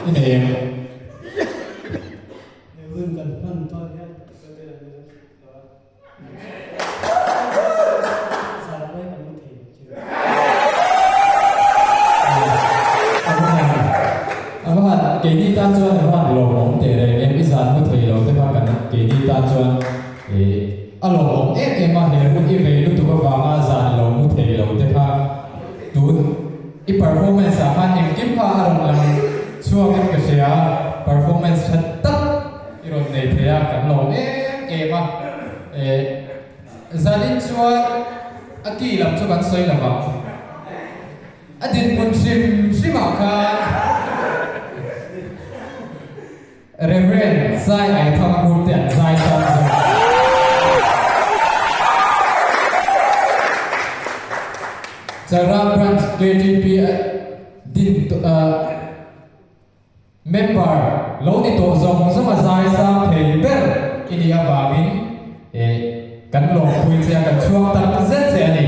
I nei em? He hun kan hman tawh hian ka tel an ni lo a. Zan pawh hi kan mu thei lo chu. A va han, keini tan chuan a va han lawmawm teh reng em, i zan mu thei lo te kha kan keini tan chuan a lawmawm em em a, he hun i vei lutuk avanga zan lo mu thei lo te kha tun i performance ah khan engkim kha a rawn lang chhuak in ka hria, performance tha tak i rawn nei thei a, kan lawm em em a, zanin chuan a ki lam chu kan sawi lo vang. A dinhmun hrim hrimah khan Reverend Zai Aithang Group te an zai tan zawk a. Chalram Branch KTP a din Member lo ni tawh zawng zawng a zai sang thei ber i nih avangin kan lawmpui che a, kan chhuang tak zet che a ni.